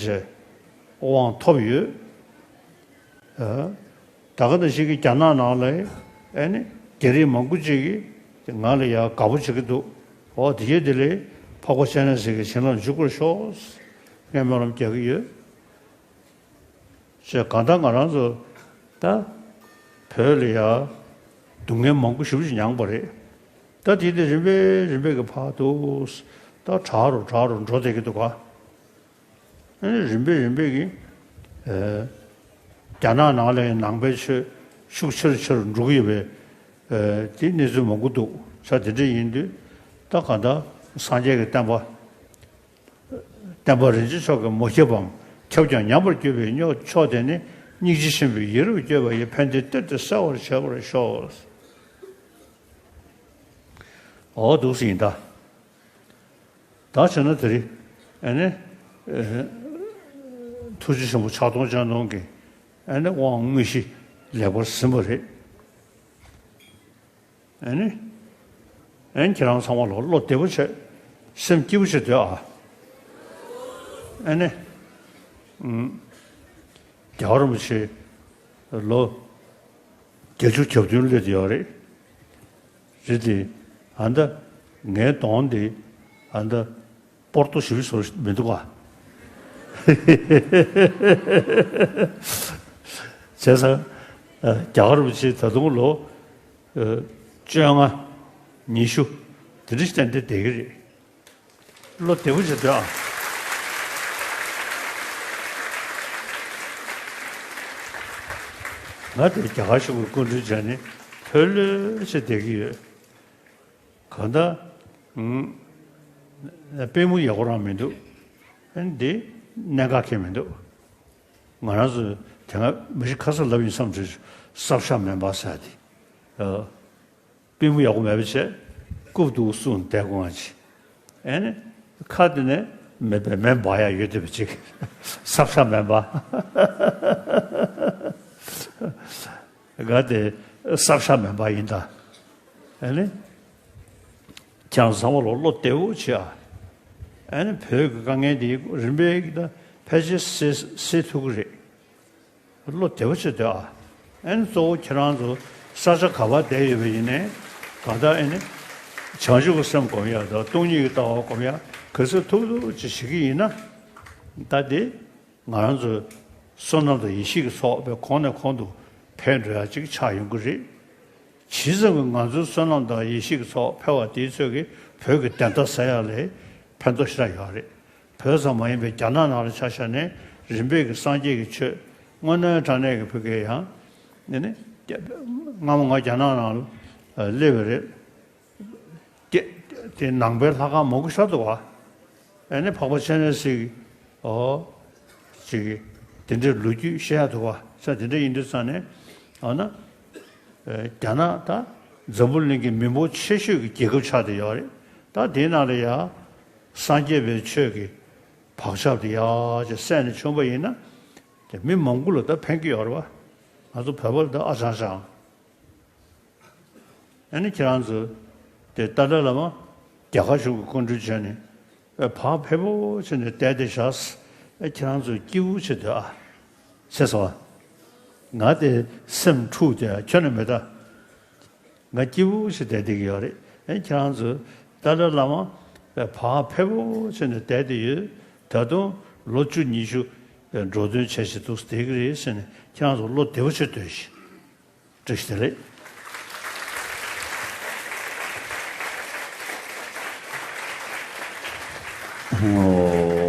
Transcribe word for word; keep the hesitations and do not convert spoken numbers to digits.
ཞེས་དབང་ཐོབ་ཡོད། ཨ། ད་ག་ནང་བཞིན་གྱི་རྒྱ་ནག་ནང་ལ་ཨེ་ནི་རྒྱ་རིགས་མང་པོ་ཅིག་གིས་ང་ལ་ཡ་དགའ་པོ་བྱེད་ཀྱི་འདུག་འོ་དེ་རྗེས་དེ་ལས་འཕགས་པ་སྤྱན་རས་གཟིགས་ཀྱི་བྱིན་རླབས་འཇུག་པར་ཤོག་ངས་སྨོན་ལམ་རྒྱག་གི་ཡོད། ཅེས་གང་ལྟར་ང་རང་ཚོ་ད་བོད་ལ་ཡ་སྡུག་བསྔལ་མང་པོ་ཞེ་པོ་ཅིག་མྱངས་པ་རེད། ད་དེ་དེ་རིམ་པས་རིམ་པས་ཀྱི་ཕར་དུ་ད་དྲག་རུ་དྲག་རུ་འགྲོ་བསྡད་ཀྱི་འདུག་ག་ཨེ་རིམ་པས་རིམ་པས་ཀྱི་ཨེ་རྒྱ་ནག་ནང་ལ་ནང་པའི་ཆོས་ཤུགས་ཆེ་རུ་ཆེ་རུ་འགྲོ་གི་ཡོད་པའི་ཨེ་དེ་གནས་ཚུལ་མང་པོ་འདུག་ས་དེ་འདྲ་ཡིན་དུས་ད་གང་ལྟར་སངས་རྒྱས་ཀྱི་བསྟན་པ། བསྟན་པ་རིན་ཆེན་མཆོག་གིས་མ་ཁྱབ་པའམ་ཁྱབ་ཀྱང་ཉམས་པར་གྱུར་པའི་ཕྱོགས་དེ་ནི་སྙིང་རྗེ་ཆེན་པོས་ཡིད་རབ་བསྐྱོད་པ་ཡི་ཕན་བདེ་གཏེར་དུ་གསལ་བར་བྱེད་པར་ཤོག་འོ་འདུག་སེ་ཡིན་ད། ད་བྱས་ན་དེ་རིང་ཨེ་ནི་ཨེ་ཐུགས་རྗེ་ཆེན་པོ་ཕྱག་སྟོང་སྤྱན་སྟོང་གིས་ཨེ་ནི་དབང་དངོས་གཞི་ལེགས་པར་ཟིན་པ་རེད། ཨེ་ནི། ཨེ་ནི་ཁྱེད་རང་ཚང་མ་ལོ་བློ་བདེ་པོ་བྱེད། སེམས་སྐྱིད་པོ་བྱེད་སྡོད་ཨ། ཨེ་ནི། ཨུམ། རྒྱལ་བ་རིན་པོ་ཆེ་ལོ་བརྒྱད་ཅུ་གྱ་བདུན་སླེབས་ཡོད་རེད། རེད་དེ། ཨ་ད་ངའི་གདོང་དེ་ཨ་ད་སྤོར་ཏོ་ཞིབ་བཟོ་མི་འདུག་ག་བྱས་ཙང་རྒྱལ་བ་རིན་པོ་ཆེ་ད་དུང་ལོ་བཅོ་ལྔ་ཉི་ཤུ་དེ་འདྲ་ཞིག་ཏན་ཏན་བསྡད་ཀྱི་རེད། བློ་བདེ་པོ་བྱེད་དོན་ཨ། ང་དེ་རྒྱ་གར་གཞུང་གི་སྐུ་མགྲོན་བྱས་ནས་ལྷོད་ལྷོད་བྱས་བསྡད་ཀྱི་ཡོད། གང་ལྟར། ཨུམ། པུས་མོ་ཡག་པོ་རང་མི་འདུག་ཨ་ནི་འདི་གནད་འགག་གང་ཡང་མི་འདུག་ང་རང་ཚོ་དེ་སྔ་མི་ཤི་ཁ་སང་ལབ་ཡིན་བསམ་བྱུང་། སྲབ་ཤ་མེ་འབར་ཟེར་དེ། ཨ། པུས་མོ་ཡག་པོ་མེད་པ་བྱས། རྐུབ་ཏུ་སུན་བསྡད་དགོས་ང་ཅི། ཨེ་ནི། ཁ་དེ་ནས་མེ་འབར་མེ་འབར་ཡག་ཡོད་བསྡད་པ་ཅིག་སྲབ་ཤ་མེ་འབར། ག་དེ་སྲབ་ཤ་མེ་འབར་ཡིན་ད། ཨེ་ནི། ཁྱེད་རང་ཚང་མ་ལོ་བློ་བདེ་བོ་བྱེད་ཨ། ཨེ་ནི་བོད་ཀྱི་དཀའ་ངལ་འདི་རིམ་པས་ཀྱི་ད་ཕལ་ཆེར་སེལ་སེལ་ཐུབ་ཀྱི་རེད། བློ་བདེ་བོ་བྱེད་སྡོད་ཨ། ཨེ་ནི་གཙོ་བོ་ཁྱེད་རང་ཚོ་ས་ཆ་ག་པར་བསྡད་ཡོད་པ་ཡིན་ནའི་གང་ལྟར་ཨེ་ནི་བྱང་ཆུབ་ཀྱི་སེམས་སྒོམ་ཡ་དང་སྟོང་ཉིད་ཀྱི་ལྟ་བ་སྒོམ་ཡ་ག་ཚོད་ཐུབ་ཐུབ་ཅིག་བྱེད་ཀྱི་ཡིན་ན། ད་དེ་ང་རང་ཚོའི་བསོད་ནམས་དང་ཡེ་ཤེས་ཀྱི་ཚོགས་པའི་གོང་ནས་གོང་དུ་འཕེལ་འགྲོ་ཡ་ཅིག་ཆགས་ཡོང་གི་རེད། ཇི་ཙམ་གྱིས་ང་ཚོའི་བསོད་ནམས་དང་ཡེ་ཤེས་ཀྱི་ཚོགས་འཕེལ་བ་དེའི་ཚོད་ཀྱིས་བོད་ཀྱི་བདེན་མཐའ་གསལ་ཡག་ལ་ཕན་ཐོགས་ཞེ་དྲག་ཡོད་རེད། བོད་ཙམ་མ་ཡིན་པའི་རྒྱ་ནག་ནང་ལ་ཆ་བཞག་ནས་རིམ་པས་ཀྱི་སངས་རྒྱས་ཀྱི་ཆོས་དངོས་གནས་དྲང་གནས་ཀྱི་བོད་སྐད་ཡང་ནི་ནི་སྔ་མོ་ང་རྒྱ་ནག་ནང་ལ་སླེབས་པ་རེད། དེ་དེ་ནང་པའི་ལྷ་ཁང་མང་པོ་ཤར་འདུག་བ། ཨ་ནི་འཕགས་པ་སྤྱན་རས་གཟིགས་ཨོ་ཅིག་དེ་འདྲའི་ལོ་རྒྱུས་བཤད་ཡག་འདུག་བ། ས་དེ་འདྲ་ཡིན་དུས་ཙང་ནས་ཨ་ན་རྒྱ་ནག་ད་འཛམ་བུ་གླིང་གི་མི་འབོར་ཆེ་ཤོས་ཀྱི་རྒྱལ་ཁབ་ཆགས་བསྡད་ཡོད་རེད། ད་དེའི་ནང་ལ་ཡ་སངས་རྒྱས་པའི་ཆོས་ཀྱི་བག་ཆགས་དེ་ཡག་ཅིག་སད་ནས་བྱུང་པ་ཡིན་ན་དེ་མི་མང་པོ་ལ་ད་ཕན་གྱི་ཡོད་རེད་བ། ང་ཚོ་བོད་པ་ལ་ད་ཨ་ཅང་ཅང་། ཨ་ནི་ཁྱེད་རང་ཚོ་དེ་ཏཱ་ལའི་བླ་མ་རྒྱ་གར་གཞུང་གི་སྐུ་མགྲོན་བྱས་ནས་ཨེ་བག་ཕེབས་པོ་བྱས་ནས་བསྡད་བསྡད་བཞག་ཨེ་ཁྱེད་རང་ཚོ་སྐྱིད་པོ་བྱེད་སྡོད་ཨ། ཟེར་སོང་བ། ང་དེ་སེམས་འཁྲུག་སྟེ་ཁྱོན་ནས་མེད་ད། ང་སྐྱིད་པོ་བྱས་བསྡད་བསྡད་ཀྱི་ཡོད་རེད། ཨེ་ཁྱེད་རང་ཚོ་ཏཱ་ལའི་བླ་མ་ཨེ་བག་ཕེབས་པོ་བྱས་ནས་བསྡད་བསྡད་ཡོད། ད་དུང་ལོ་བཅུ་ཉི་ཤུ་ཨེ་འགྲོ་དོན་བྱས་བྱས་འདུག་བསྡད་ཀྱི་རེད་ཟེར་ནས་ཁྱེད་རང་ཚོ་བློ་བདེ་པོ་བྱས་སྡོད་ཤིག་བཀྲ་ཤིས་བདེ་ལེགས། ཨོ།